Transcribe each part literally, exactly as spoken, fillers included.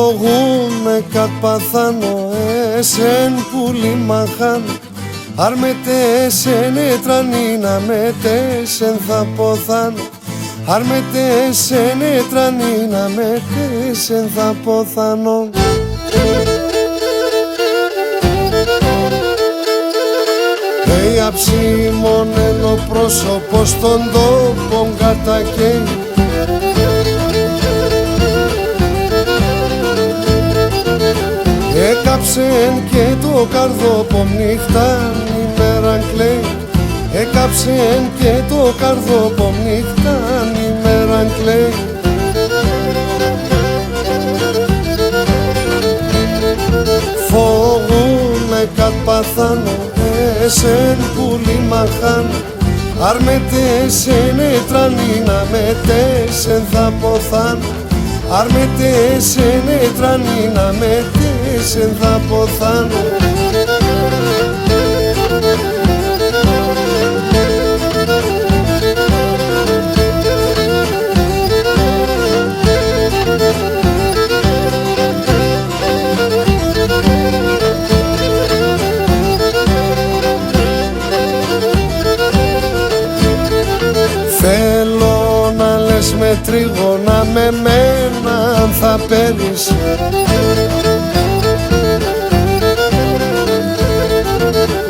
Φοογούμαι κατ' παθάνω, εσέν πουλί μ' αχάν. Αρ' με τ' εσέν έτραν ίν' α με τ' εσέν θα ποθάνω. Αρ' με τ' εσέν έτραν ίν' α με τ' εσέν θα ποθάνω. Έι αψίμωνεν ο πρόσωπος, τον τόπον κατακαίει. Έκαψεν και το καρδόπο μ' νύχταν ημέραν κλαίει. Έκαψεν και το καρδόπο μ' νύχταν ημέραν κλαίει. Φοογούμαι κατ' παθάνω, εσέν πουλί μ' αχάν. Αρ' με τ' εσέν έτραν ίν' α με τ' εσέν θα ποθάν. Αρ' με τ' εσέν έτραν ίν' α με τ' εσέν θα ποθάν. Θέλω να λες με τρίγωνα, με μέναν θα παίρεις.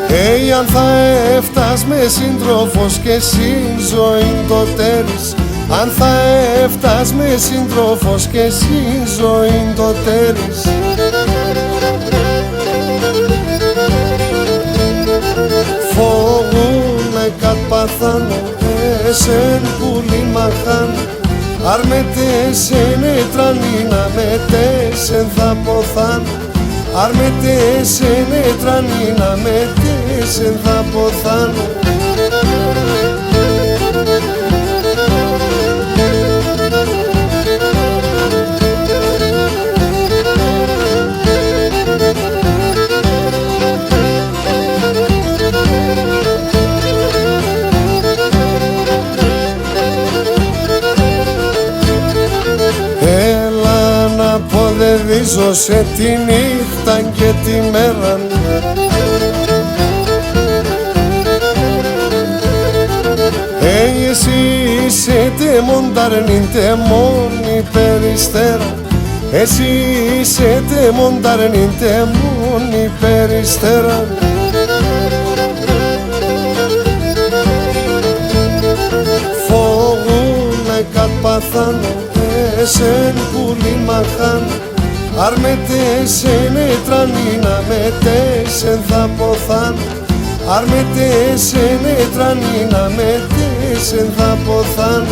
Έι, αν θα ευτάς με σύντροφος και σην ζωήν το τέρεις. Αν θα ευτάς με σύντροφος και σην ζωήν το τέρεις. Φοογούμαι κατ' παθάνω, εσέν πουλί μ' αχάν. Αρ' με τ' εσέν έτραν ίν' α με τ' εσέν θα ποθάν. Αρ' με τ' εσέν έτραν ίν' α με τ' εσέν θα ποθάν. Έλα να ποδεδίζω σε τη νύχτα και τη μέρα. Έι, εσύ είσαι τ' εμόν τ' αρνίν', τ' εμόν η περιστέρα. Εσύ είσαι τ' εμόν τ' αρνίν', τ' εμόν η περιστέρα. Φοογούμαι κατ' παθάνω, εσέν πουλί μ' αχάν. Αρ' με τ' εσέν έτραν ίν' α με τ' εσέν θα ποθάν. Αρ' με τ' εσέν έτραν ίν' α με τ' εσέν θα ποθάν.